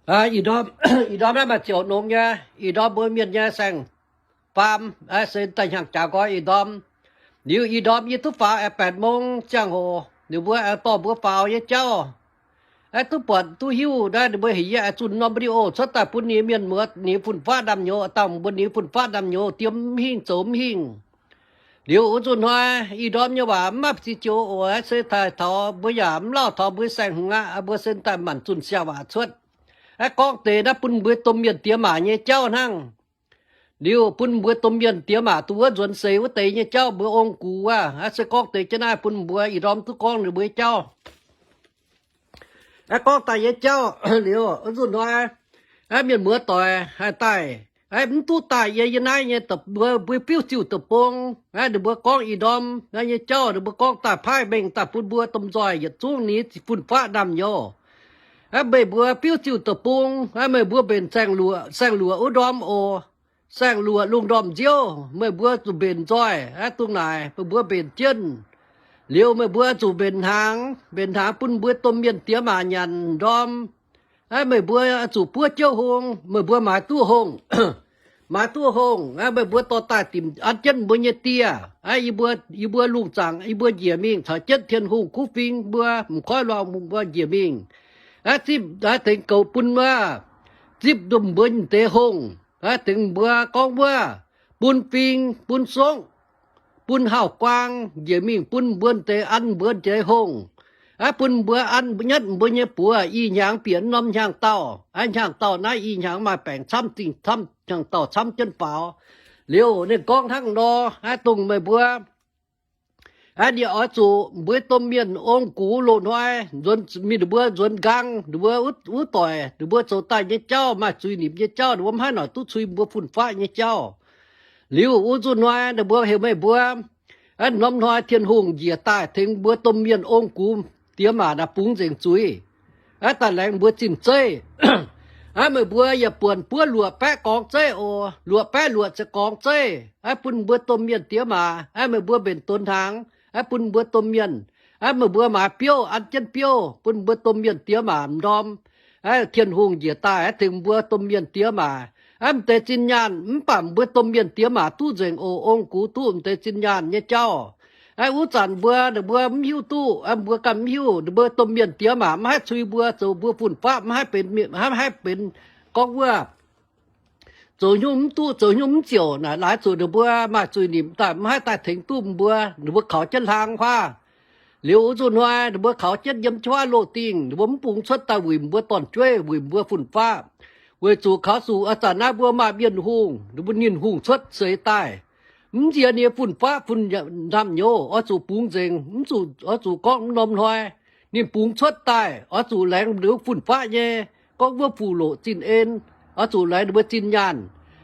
Ih ndorm, ih ndorm naaiv maaih ziouc nongx nyei, ih ndorm mbuo mienh nyei saeng-faam, se daaih hnyangx jaax nqoi ih ndorm. Liuz ih ndorm yie duqv faaux aengx แปด mong ziangh hoc, ninh mbuo aengx dorh mbuo faaux nyei jauv. Aeqv, duqv buatc duqv hiuv naaiv ninh mbuo heuc yie aengx zunh norm video cuotv daaih bun ninh mienh muoz ninh fun-faqv ndaamv-nyouz, dangh mbuo ninh fun-faqv ndaamv-nyouz diem mv hingh zoux mv hingh. Liuz wuov nzunc hnoi ih ndorm nyei waac mv maaih ziex joux oc, se daaih taux mbuo yaac mv lauh taux mbuo saeng-hmz aqv, mbuo se daaih manc zunh siang-waac cuotv. Aeqv, gorngv deix naaiv bun mbuo domh mienh diex maac nyei jauv hnangv. Liuz bun mbuo domh mienh diex maac duqv wuov nzuonx seix wuov deix nyei jauv mbuo ong-gux aqv. Aeqv, se gorngv deix jienv naaiv bun mbuo ih ndorm duqv gorngv ninh mbuo nyei jauv. Aeqv, gorngv daaih nyei jauv liuz, nzunc hnoi, aeqv, mienh muoz doic haih daaih, aeqv, mv duqv daaih yie, yie naaiv nyei deic-bung, mbuo fiuv-ziuh deic-bung, aeqv, ninh mbuo gorngv ih ndorm naaiv nyei jauv, ninh mbuo gorngv daaih paaiv mengh daaih bun mbuo domh nzoih yietc zungv ni fun-faqv ndaamv-nyouz. Aeqv, meih mbuo fiuv-ziuh deic-bung, aeqv, meih mbuo mbenc saeng-luoqc, saeng-luoqc wuov ndorm oc. Saeng-luoqc lungh ndorm nziouv, meih mbuo zuqc mbenc nzoih, aeqv, dongh naaic meih mbuo mbenc jienv. Liuz meih mbuo zuqc mbenc hnaangx, mbenc hnaangx bun mbuo domh mienh diex maac nyanc ndorm. Aeqv, meih mbuo zuqc buov jiouv hung, meih mbuo maaiz duqv hungh. Maaiz duqv hungh, aeqv, meih mbuo dorh daaih dimc an jienv mbuo nyei dieh. Aeqv, yie mbuo, yie mbuo lungh zaangc, yie mbuo njiec mingh caux jienv Tin-Hungh kuv fing mbuo, m'nqorngv luangh mbuo njiec mingh. Aeqv, zipv, aeqv, tengx goux bun wuov, zipv nduqc mbuo nyei deix hungh. Aeqv, tengx mbuo gorngv wuov, bun fing, bun songv, bun hauv-guaang njiec mingh bun mbuo deix an mbuo deix hungh. Aeqv, bun mbuo an nyetv mbuo nyei buoz ih hnyangx bieqc norm hnyangx-daauh. Aeqv, hnyangx-daauh naaiv ih hnyangx maaih baengc camv zingh camv, hnyangx-daauh camv jienv faaux. Liuz ninh gorngv hnangv nor, aeqv, dongh meih mbuo aeqv, ninh oix zuqc mbuo domh mienh ong-gux loz-hnoi, nzuonx, mingh ninh mbuo nzuonx nqaang, ninh mbuo wuov, wuov doic, ninh mbuo zoux daaih nyei jauv, maaih zuiz-nimc nyei jauv, ninh mbuo mv haih noic duqv cui mbuo fun-faqv nyei jauv. Liuz wuov nzunc hnoi ninh mbuo heuc meih mbuo, aeqv, norm hnoi Tin-Hungh njiec daaih tengx mbuo domh mienh ong-gux diex maac naaic bungx nzengc zuiz. Aeqv, daaih laengz mbuo zinh zeiv. Aeqv, meih mbuo yaac buonc buov luoqc baeqv gorngx zeiv oc. Luoqc baeqv luoqc ziepc gorngx zeiv. Aeqv, bun mbuo domh mienh diex maac. Aeqv, meih mbuo mbenc donx hnaangx. Aeqv, bun mbuo domh mienh. Aeqv, meih mbuo maaiz biouv, an jienv biouv, bun mbuo domh mienh diex maac m'ndorm. Aeqv, Tin-Hungh njiec daaih aeqv, tengx mbuo domh mienh diex maac. Aeqv, m'deix zinh nyaanh mv baac mbuo domh mienh diex maac duqv nzengc oc. Ong-gux duqv m'deix zinh nyaanh nyei jauv. Aeqv, wuov zanc mbuo, ninh mbuo mv hiuv duqv, aeqv, mbuo ganh mv hiuv, ninh mbuo domh mienh diex maac mv haih cui mbuo, zoux mbuo fun-faqv mv haih benx, mv haih benx gorngv wuov, zoux nyungc mv duqv, zoux nyungc mv ziouc naaic, laaix zuqc ninh mbuo maaih zuiz-nimc daaih mv haih daaih tengx duqv mbuo, ninh mbuo kaux jienv hlang huaav. Liuz wuov nzunc hnoi ninh mbuo kaux jienv yiem jienv huaav loz-dingh, ninh mbuo mv bungx cuotv daaih wuic mbuo dorn-jueiv, wuic mbuo fun-faqv. Weic zuqc kaux zuqc a'zanc naaiv mbuo maaih mienh hungh, ninh mbuo ninh hungh cuotv seix daaih, mv nziex ninh fun-faqv fun-ndaamv-nyouz, oix zuqc bungx nzengc, mv zuqc, oix zuqc gorngv mv norm hnoi ninh bungx cuotv daaih, oix zuqc laengz ninh fun-faqv nyei, gorngv wuov fuqv-loqc zinh en, oix zuqc laengz ninh mbuo zinh nyaanh.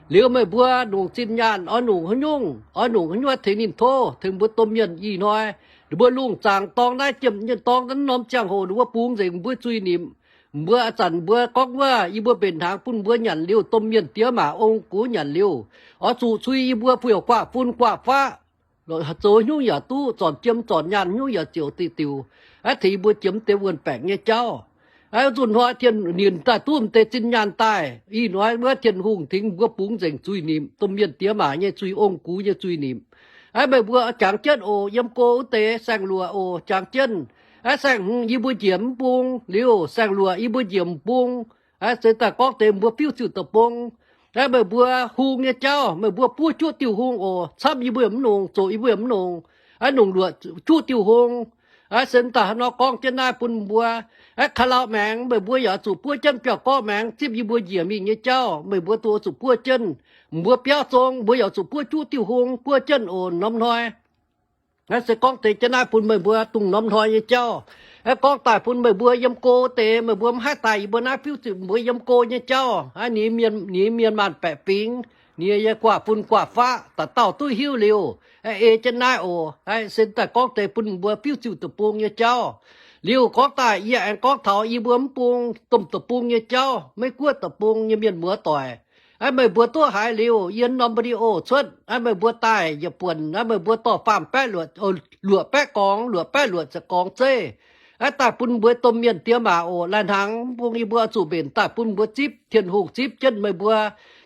Liuz meih mbuo nongc zinh nyaanh oix nongc haaix nyungc, oix nongc haaix nyungc tengx ninh tov, tengx mbuo domh mienh ih hnoi, ninh mbuo lungh zaangc dorng naaiv jiem nyei dorng naaiv norm ziangh hoc ninh mbuo bungx nzengc mbuo zuiz-nimc. Mbuo a'zanc mbuo gorngv wuov, yie mbuo mbenc hnaangx bun mbuo nyanc liuz, domh mienh diex maac ong-gux nyanc liuz, oix zuqc cui yie mbuo fuiv-guaav fun guaav faqv, zoux nyungc yaac duqv, zornc jiem zornc nyaanh nyungc yaac ziouc diuc diuc, aeqv, tengx yie mbuo jiem deix wuonh baengc nyei jauv. Aeqv, nzunc hnoi tien ninh daaih duqv m'deix zinh nyaanh daaih, ih hnoi wuov Tin-Hungh tengx mbuo bungx nzengc zuiz-nimc, domh mienh diex maac nyei zuiz, ong-gux nyei zuiz-nimc. Aeqv, meih mbuo jangx jienv oc, yiem go wuov deix saeng-luoqc oc, jangx jienv. Aeqv, saeng-hmz yie mbuo njiec mv bung liuz, saeng-luoqc yie mbuo njiec m'bung. Aeqv, se daaih gorngv deix mbuo fiuv-ziuh deic-bung. Aeqv, meih mbuo hung nyei jauv, meih mbuo buov juqv diuh hung oc. Camv yie mbuo yaac mv nongc, zoqc yie mbuo yaac mv nongc. Aeqv, nongc luoqc juqv diuh hung. Aeqv, se daaih haaix nor gorngv jienv naaiv bun mbuo. Aeqv, ka'lauh maengx meih mbuo yaac zuqc buov jienv, biauv-gorqv maengx zipv yie mbuo njiec mingh nyei jauv, meih mbuo duqv zuqc buov jienv. Mbuo biauv zong mbuo yaac zuqc buov juqv diuh hung buov jienv oc norm hnoi. Aeqv, se gorngv deix jienv naaiv bun meih mbuo dongh norm hnoi nyei jauv. Aeqv, gorngv daaih bun meih mbuo yiem go deix, meih mbuo mv haih daaih yie mbuo naaiv fiuv-ziuh mbuo yiem go nyei jauv. Aeqv, ninh mienh, ninh mienh maanc baeqc fingx, ninh nyei guaav fun guaav faqv, dauh dauh duqv hiuv liuz, aeqv, ei jienv naaiv oc. Aeqv, se daaih gorngv deix bun mbuo fiuv-ziuh deic-bung nyei jauv. Liuz gorngv daaih yie aengx gorngv taux yie mbuo mv bung, domh deic-bung nyei jauv, Meiv-Guoqv deic-bung nyei mienh muoz doic. Aeqv, meih mbuo duqv haiz liuz yie norm video cuotv, aeqv, meih mbuo daaih yietc buonc, aeqv, meih mbuo dorh faam baeqv luoqc, luoqc baeqv gorngx, luoqc baeqv luoqc ziepc gorngx zeiv. Aav daaih bun mbuo domh mienh diex maac oc. Lai-hnaangx mv bung yie mbuo oix zuqc mbenc daaih bun mbuo zipv, Tin-Hungh zipv jienv meih mbuo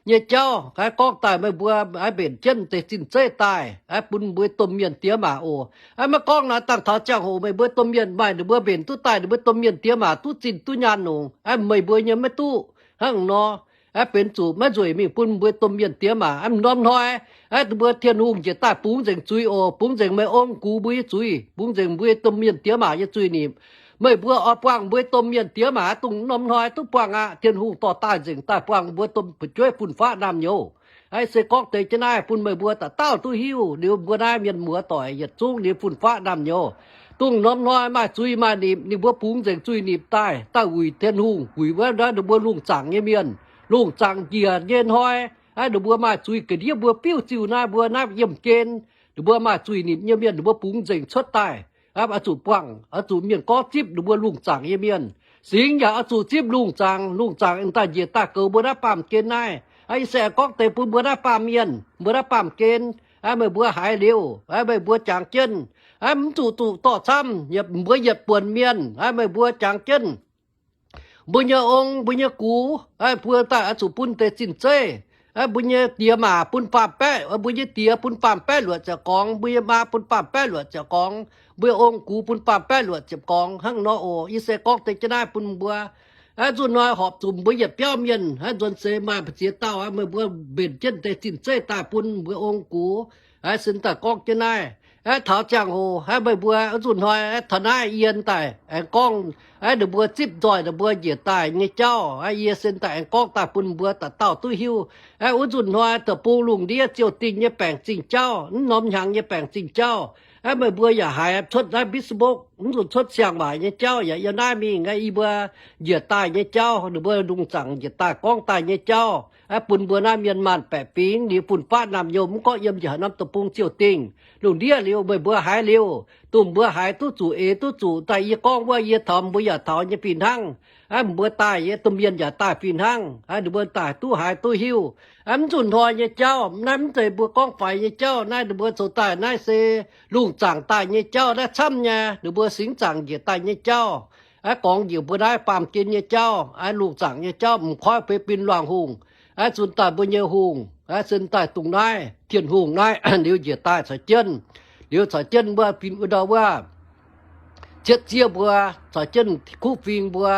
nyei jauv. Aav gorngv daaih meih mbuo aav mbenc jienv deix zinh zeiv daaih, aav bun mbuo domh mienh diex maac oc. Aav maiv gorngv naaiv dangh taux ziangh hoc meih mbuo domh mienh maaih ninh mbuo mbenc duqv daaih ninh mbuo domh mienh diex maac duqv zinh duqv nyaanh longc, aav meih mbuo nyei maiv duqv. Hnangv nor, aav benx zuqc maiv nzueic mingh bun mbuo domh mienh diex maac. Aav norm hnoi, aav ninh mbuo Tin-Hungh njiec daaih bungx nzengc zuiz oc, bungx nzengc meih ong gux mbuo nyei zuiz, bungx nzengc mbuo domh mienh diex maac nyei zuiz-nipc. Meih mbuo oix buangh mbuo domh mienh diex maac dongh norm hnoi duqv buangh aqv. Tin-Hungh dorh daaih nzengc daaih buangh mbuo domh fu'jueiv fun-faqv naamh nyouz. Aav se gorngv deix jienv naaiv bun meih mbuo dauh dauh duqv hiuv. Liuz mbuo naaiv mienh muoz doic yietc zungv liuz fun-faqv naamh nyouz, dongh norm hnoi maaih zuiz maaih nipc ninh mbuo bungx nzengc zuiz-nipc daaih, daaih wuic Tin-Hungh, wuic wuov ninh mbuo lungh zaangc nyei mienh, lungh zaangc njiec nyei hnoi. Aav ninh mbuo maaih zuiz ga'ndiev mbuo biuv ziuh naaiv mbuo naaiv yiemh gen, ninh mbuo maaih zuiz-nipc nyei mienh ninh mbuo bungx nzengc cuotv daaih. Aav oix zuqc buangh, oix zuqc mienh gorngv zipv ninh mbuo lungh zaangc nyei mienh. Singx yaac oix zuqc zipv lungh zaangc. Lungh zaangc daaih njiec daaih goux mbuo naaiv baamh gen naaiv. Aav yie se gorngv deix bun mbuo naaiv baamh mienh, mbuo naaiv baamh gen, aav meih mbuo haiz liuz, aav meih mbuo jangx jienv, aav mv zuqc zuqc dorh camv, mbuo yietc buonc mienh, aav meih mbuo jangx jienv mbuo nyei ong, mbuo nyei gux, aav mbuo daaih oix zuqc bun deix zinh zeiv. Aav mbuo nyei diex maac bun baamh baeqv, mbuo nyei diex bun baamh baeqv luoqc ziepc gorngx, mbuo nyei maa bun baamh baeqv luoqc ziepc gorngx, mbuo ong-gux bun baamh baeqv luoqc ziepc gorngx. Hnangv nor oc, yie se gorngv deix jienv naaiv bun mbuo. Aav nzunc hnoi horpc zuqc mbuo yietc biauv mienh, aav nzuonx seix maaih mbu'ziex dauh, aav meih mbuo mbenc jienv deix zinh zeiv daaih bun mbuo ong-gux. Aav sin daaih gorngv jienv naaiv, aav taux ziangh hoc, aav meih mbuo nzunc hnoi, aav taux naaiv yie daaih aengx gorngv, aav ninh mbuo zipv nzoih ninh mbuo njiec daaih nyei jauv. Aav yie sin daaih aengx gorngv daaih bun mbuo dauh dauh duqv hiuv. Aav wuov nzunc hnoi deic-bung lungh ndiev ziouc dingh nyei baengc zingh jauv, mv norm hnyangx nyei baengc zingh jauv. Aav meih mbuo yaac haiz cuotv naaiv Facebook, mv nzunc cuotv siang-waaic nyei jauv yaac yiem naaiv mingh. Aav yie mbuo njiec daaih nyei jauv, ninh mbuo lungh zaangc njiec daaih gorngv daaih nyei jauv, aav bun mbuo naaiv mienh maanh baeqc fingx liuz fun-faqv naamh nyouz mv gorngv yiem njiec haaix norm deic-bung ziouc dingh. Lungh ndiev liuz meih mbuo haiz liuz, dongh mbuo haiz duqv zuqc eix duqv zuqc daaih yie gorngv wuov yie taux mbuo yaac taux nyei fih hnangv. Aav mbuo daaih yie domh mienh yaac daaih fih hnangv. Aav ninh mbuo daaih duqv haiz duqv hiuv. Aav mv nzunc hnoi nyei jauv naaiv mv zeiz mbuo gorngv faix nyei jauv. Naaiv ninh mbuo zoux daaih naaiv se lungh zaangc daaih nyei jauv naaiv camv nyei, ninh mbuo singx zaangc njiec daaih nyei jauv. Aav gorngv njiec mbuo naaiv baamh gen nyei jauv, aav lungh zaangc nyei jauv, m'nqorngv beiv bin luangh hungh. Aav zunh daaih mbuo nyei hungh, aav zunh daaih dongh naaiv Tin-Hungh naaiv liuz njiec daaih caux jienv, liuz caux jienv wuov fin wuov ndau wuov cietv ziev mbuo, caux jienv kuv fing mbuo,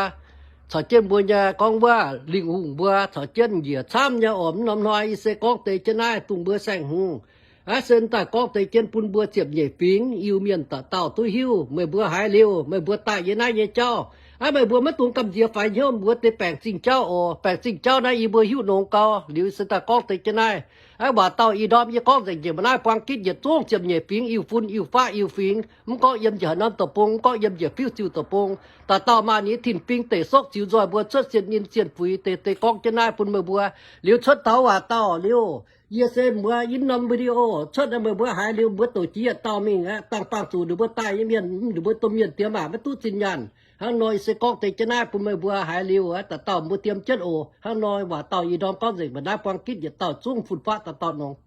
caux jienv mbuo nyei gorngv wuov lingh hungh mbuo, caux jienv njiec camv nyei oc. Mv norm hnoi yie se gorngv deix jienv naaiv dongh mbuo saeng-hmz. Aav sin daaih gorngv deix jienv bun mbuo ziepc nyeic fingx Iu-Mienh dauh dauh duqv hiuv. Meih mbuo haiz liuz, meih mbuo daaih yie naaiv nyei jauv, aav meih mbuo maiv dungx gamh nziex faix hnyouv mbuo deix baengc zingh jauv oc. Baengc zingh jauv naaiv yie mbuo hiuv nongx gau. Liuz se daaih gorngv deix jienv naaiv, aav waac dauh ih ndorm yie gorngv nzengc njiec mbuo naaiv buang gitv yietc zungv ziepc nyeic fingx Iu-Fun, Iu-Faqv, Iu-Fingx, mv gorngv yiem njiec haaix norm deic-bung, mv gorngv yiem njiec fiuv ziuh deic-bung, dauh dauh maaih ninh nyei tin-fing deic sokv ziux nzoih mbuo cuotv sienh ninh sienh fuix deix, deix gorngv jienv naaiv bun meih mbuo. Liuz cuotv taux waac dauh liuz, yie se mbuo yie norm video cuotv meih mbuo haiz liuz mbuo douc jiex yietc dauh mingh aqv. Dangh bangh zuqc ninh mbuo daaih nyei mienh, ninh mbuo domh mienh diex maac maiv duqv zinh nyaanh. Hnangv nor yie se gorngv deix jienv naaiv bun meih mbuo haiz liuz aqv, dauh dauh mbuo diem jienv oc. Hnangv nor waac dauh ih ndorm gorngv nzengc mbuo naaiv buang gitv yietc dauh zungv fun-faqv dauh dauh nongx.